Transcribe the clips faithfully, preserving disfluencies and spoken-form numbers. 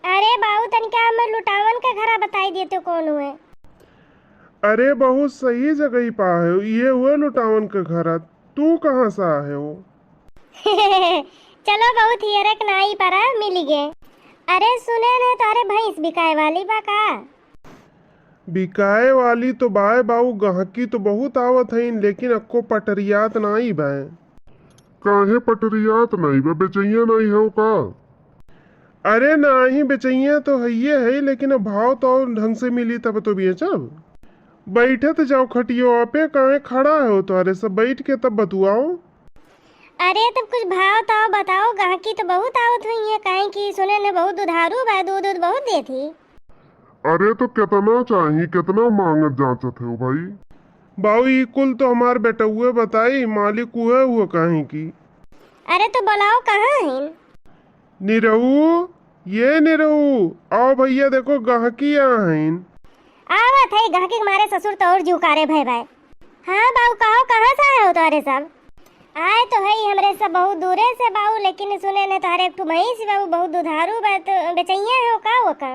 अरे बाऊ, तनिका हमें लुटावन के घरा बताई देते कौन हुए। अरे, बहुत सही जगह पा है, ये हुए लुटावन के घरा। तू कहाँ से आए हो? चलो, बहुत हियरक नाई परा मिल गए। अरे सुने ने, तोहरे भैंस बिकाए वाली बा का? बिकाए वाली तो बाय बाऊ, गहकी तो बहुत आवत हईन, लेकिन अक्को पटरियात नाई बाय। काहे पटरियात नाई बा, बेचैया नाई हो का? अरे नाही, बेचैया तो हइये है, लेकिन अब भाव तो और ढंग से मिली तब तो बेचब। बैठत जाओ खटियो पे, काहे खड़ा हो? तोहरे सब बैठ के तब बतुआओ। अरे तब कुछ भाव ताव बताओ, गाहकी तो बहुत आवत हुई है, काहे कि सुने ने बहुत दुधारू बा, दूध दूध बहुत देत ही। अरे तो केतना चाही, केतना मांगत जांचत हो भाई? बाऊ ई कुल तो हमार बेटउए बताई, मालिक उहे हुआ काहे की। अरे तो बोलाओ कहाँ हिन? निरहू, ये निरहू, आओ भैया, देखो गाहकी आ हईन। आवत है, गाहकी के मारे ससुर तो और जुकारे भय भय। हाँ बाऊ, कहो, कहाँ से आए हो तोरे सब? आए तो है हमरे सब बहुत दूरे से बाऊ, लेकिन सुने ने तोहरे एक ठो भैंस बाऊ बहुत दुधारू बा, तो बेचैया है का वो का?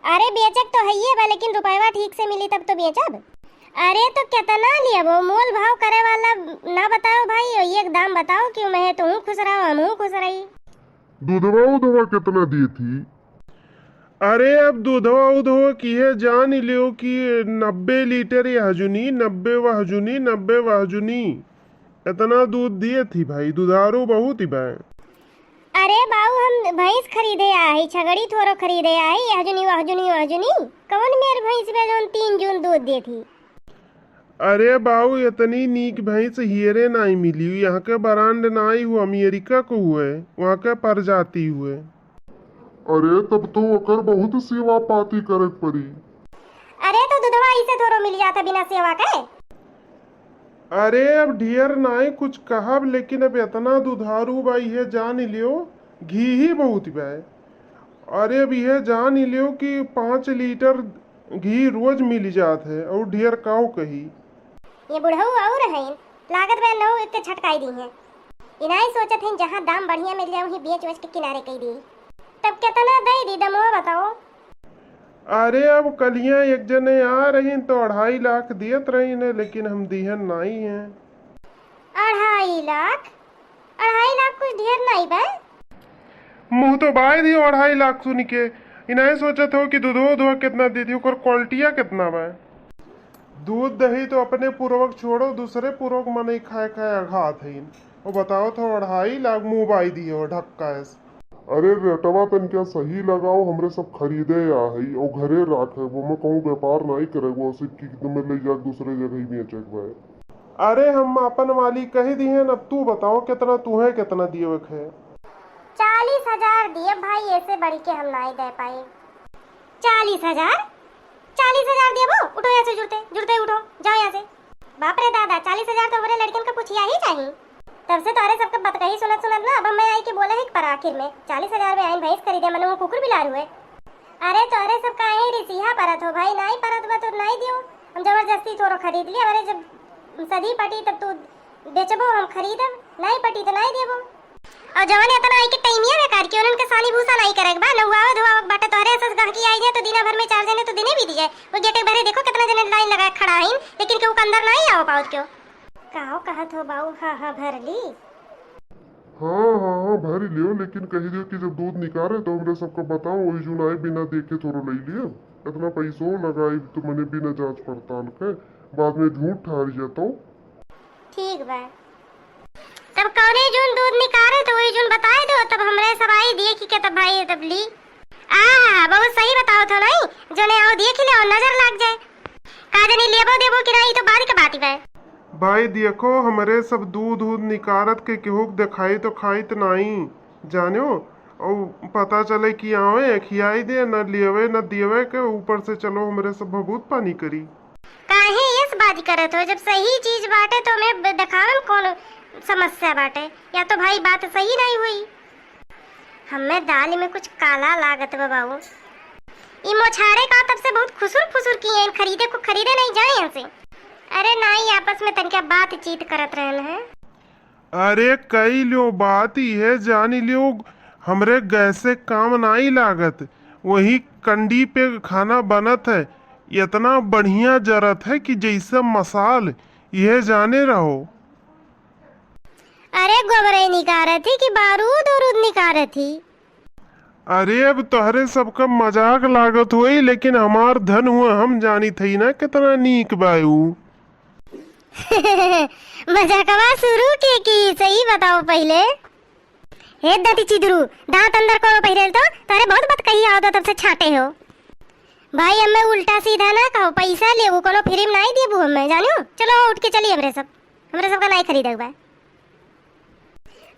अरे बेचक तो हइये बा, लेकिन रुपयवा ठीक से मिली तब तो बेचब। अरे तो केतना लियबो, मोल भाव करे वाला ना बताओ भाई, एक दाम बताओ कि मैं तुहूँ खुश रहो, हमहूँ खुश रही। दूधवा उधवा केतना दिए थी? अरे अब दूधवा उधवा किहे जान लियो कि नब्बे लीटर ये हजुनी, नब्बे वहजुनी, नब्बे वहजुनी, इतना दूध दिए थी भाई, दुधारू बहुत ही बा। अरे बाऊ, हम भैंस खरीदे आई, छगड़ी थोरो खरीदे आई, यहजुनी वहजुनी वहजुनी, कवन मेर भैंस बा जौन तीन जून दूध दे थी? अरे बाऊ, इतनी नीक भैंस हियरे नाई मिली, यहाँ के ब्रांड नाई हुआ, अमेरिका को हुए, वहाँ के प्रजाति हुए। अरे तब तो ओकर बहुत सेवा पाती करे के पड़ी। अरे तो दुधवा ऐसे थोरो मिल जाता बिना सेवा के। अरे अब ढेर नाई कुछ कहब, लेकिन अब इतना दुधारू बा, इहे जान लियो, घी ही बहुत बा। अरे अब इहे जान लियो कि पाँच लीटर घी रोज मिल जात है, और ढेर काऊ कही। ये बुढ़ऊ और हैं, लागत बा नौ एक के छटकाई दी हैं। इनाई सोचत हैं जहाँ दाम बढ़िया मिल जाए वहीं बेच वेच के किनारे कई दी। तब कितना दे दी दमवा बताओ? अरे अब कलियाँ एक जने आ रही तो अढ़ाई लाख दियत रही ने, लेकिन हम दिहन नाई हैं। अढ़ाई लाख? अढ़ाई लाख कुछ ढेर नाई बा। मुँह तो बाय दियो अढ़ाई लाख सुन के। इनाई सोचत हो कि दूधो उधो कितना दी थी, ओकर क्वालिटिया कितना बा। दूध दही तो अपने पुरवक छोड़ो, दूसरे पुरवक मनई खाए खाए अघात हईन। वो बताओ तो अढ़ाई लाख मुँह बाई दियो ढक्का ऐस। अरे रेटवा तनिका सही लगाओ, हमरे सब खरीदे आ हई और घरे राखे, वो में कहूँ व्यापार नाई करे, वो सिक्की में ले जाके दूसरे जगह ही बेचे के बा। अरे हम अपन वाली कही दिहन, अब तू बताओ कितना तुहे कितना दिए के है? चालीस हजार दिए भाई, ऐसे बढ़ के हम नाई दे पाई। चालीस हजार? चालीस हजार देबो? उठो यहाँ से, जुरते जुरते उठो, जाओ यहाँ से। बाप रे दादा, चालीस हजार तो हमरे लड़कन का पुछिया ही चाही। तब से तोहरे सबके बतकही सुनत सुनत ना, अब मैं आई के बोले है पर आखिर में चालीस हजार में आइन भैंस खरीदे, मने वो कुकुर बिलार हुए। अरे तोहरे सब काहे रिसिहा परत हो भाई, नाई परत बा तो नाई दियो, हम जबरदस्ती तोरो खरीद लिया। अरे जब सदी पटी तब तू बेचबो, हम खरीदब, नाई पटी तो नाई देबो। और जवन एतना आई के टाइमिया बेकार की, उनन के सानी भूसा नाई करे के बा, नहुआवे धोआवे के बाटे, तोहरे असस गहकी आई जाए तो दिना भर में चार जने तो दिने बीत जाए। वो गेटे भरे देखो कितना जने लाइन लगा के खड़ा हईन, लेकिन केहू के अंदर नाई आओ पावत क्यों। काहो कहत हो बाऊ, हाँ, हाँ, भर ली। हाँ, हाँ, हाँ, भर ही लियो, लेकिन कही दियो कि जब दूध निकारे तो हमरे सबका बताओ, वही जुन आए बिना देखे थोड़ो ले लियो। इतना पैसो लगाई तो मने बिना जांच पड़ताल के, बाद में झूठ ठहर जाता। ठीक बा। तब कौने जून दूध निकारे तो वही जून बताए दो, तब हमरे सब आई देख के तब भाई तब ली। आहा, बहुत सही बताओ थो नहीं, जोने आओ देख ले और नजर लाग जाए। का जनी लेबो देबो कि नहीं, तो बाद के बात ही बा। भाई देखो, हमरे सब दूध दूध निकारत के केहू के देखाई तो खाइत नाई, जानो, और पता चले कि आवे खियाई दे, न लेवे न देवे के, ऊपर से चलो हमरे सब भभूत पानी करी। काहे यस बात करत हो? जब सही चीज बाटे तो हमें ब-, देखावे में कौन समस्या बाटे? या तो भाई बात सही नहीं हुई। हमें दाल में कुछ काला लागत बा बाबू। ई मोछारे का तब से बहुत खुसुर फुसुर किए हैं, खरीदे को खरीदे नहीं जाए यहाँ से। अरे नाई, आपस में तनिका बातचीत करत रहन है। अरे कई लो बात, इहे जानी लियो, हमरे गैसे काम नाई लागत। वही कंडी पे खाना बनत है, इतना बढ़िया जरत है कि जैसे मसाल, यह जाने रहो। अरे गोबरे निकारत ही कि बारूद उरूद निकारत ही? अरे अब तोहरे सबका मजाक लागत होई, लेकिन हमार धन हुआ हम जानित हई ना कितना नीक बा ऊ। मजाकवा शुरू के की, सही बताओ पहिले। हे दती चिदरू, दांत अंदर करो पहिरेल तो, तोरे बहुत बतकही आवत तब से छाटे हो। भाई हमें उल्टा सीधा ना कहो, पैसा लेबू, कोनो फ्री में नाई देबू हमें, जानो? चलो उठ के चली हमरे सब, हमरे सबका नाई खरीदे बा।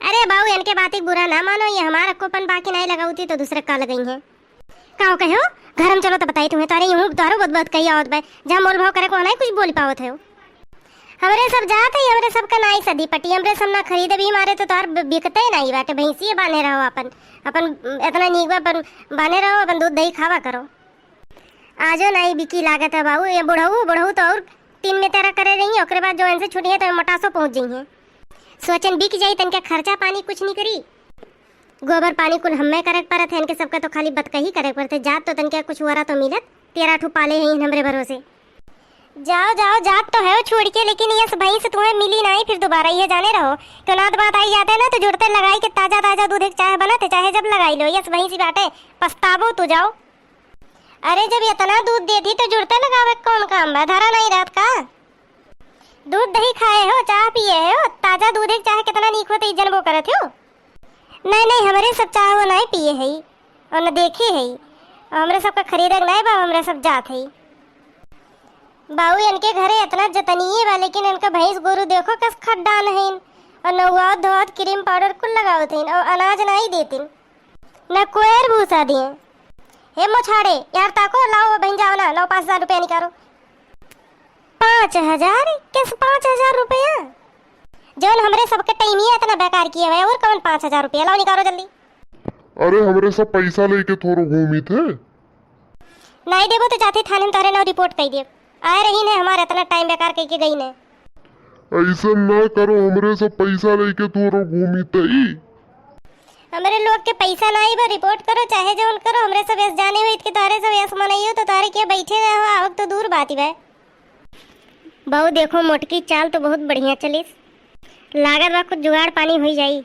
अरे बाऊ, इनके बात एक बुरा ना मानो, ये हमार अक्कोपन बाकी नाई लगावती तो दूसरे का लगई है। का हो कहो, घर में चलो तो बताई तुम्हें, तोरे यूं तोरो बत बत कही आवत बा, जहाँ मोल भाव करे को नाई कुछ बोल पावत है। हमरे सब जात है, हमरे सब का नाई सदी पटी, हमरे सब ना खरीदे भी मारे तो तोहर ब-, बिकते नाई बाटे, भैंसिए बांधे रहो अपन, अपन इतना नीक बा, अपन बांधे रहो, अपन दूध दही खावा करो। आजो नाई बिकी लागत है बाऊ, ये बुढ़ऊ, बुढ़ऊ तो और तीन में तेरह करे रही है, ओकरे बाद जो इनसे छुटी है तो मोटासो पहुँच जाई है। सोचन बिक जाई, तनके खर्चा पानी कुछ नहीं करी। गोबर पानी कुल हम्मे करे के परत है, इनके सबके तो खाली बतकही करे के परत है। जात तो तनके कुछ वरा तो मिलत, तेरह ठो पाले हैं हमरे भरोसे। जाओ, जाओ, जात तो है छोड़ के, लेकिन यस भैंस तुम्हें मिली नाई फिर दोबारा, ये जाने रहो। क्यों नात बात आई जाते ना तो जुड़ते लगाई के ताजा, ताजा दूध एक चाह बनत है, चाहे जब लगाई लो, यस भैंस ही बाटे, पछताबो तू जाओ। अरे जब इतना दूध देती तो जुड़ते लगावे के कौन काम बा, धरा नाई रहत का? दूध दही खाए हो, चाह पिए हो, ताजा दूध एक चाह कितना नीक होते, ई जनबो करत हो। नहीं, नहीं, हमरे सब चाह वो नहीं पिए है और न देखे है, और हमरे सबका खरीदे के नहीं बा, हमरे सब जात है। बाऊ, इनके घरे इतना जतनिए बा, लेकिन इनका भैंस गोरू देखो कस खड्डान हईन, और नौआवत धोआवत क्रीम पाउडर कुल लगावत हईन, और अनाज नहीं देतिन, न कोयर भूसा दिए। हे मोछाड़े, यार ताको, लाओ बहन जाओ ना, लाओ पाँच हजार रुपया निकालो। पाँच हजार? किस पाँच हजार रुपया? जौन हमरे सबके टाइमिया इतना बेकार किए हुए, और कौन पाँच हजार रुपया? लाओ निकालो जल्दी। अरे हमरे सब पैसा लेके थोड़ो घूमी थे। नहीं देबो तो जाते थाने में तोहरे नाव रिपोर्ट कर देब। आए रही ने हमार इतना टाइम बेकार करके गई ने। ऐसा ना करो, हमरे सब पैसा लेके थोड़ो घूमी थे। हमरे लोग के पैसा नहीं बा, रिपोर्ट करो चाहे जौन करो, हमरे सब यस जाने हुई कि तोहरे सब यस मनइयो तो तोहरे के बैठे रहो, आवक तो दूर बात ही बा। बहू देखो मोटकी चाल तो बहुत बढ़िया चलिस, लागत बा कुछ जुगाड़ पानी हुई जाई।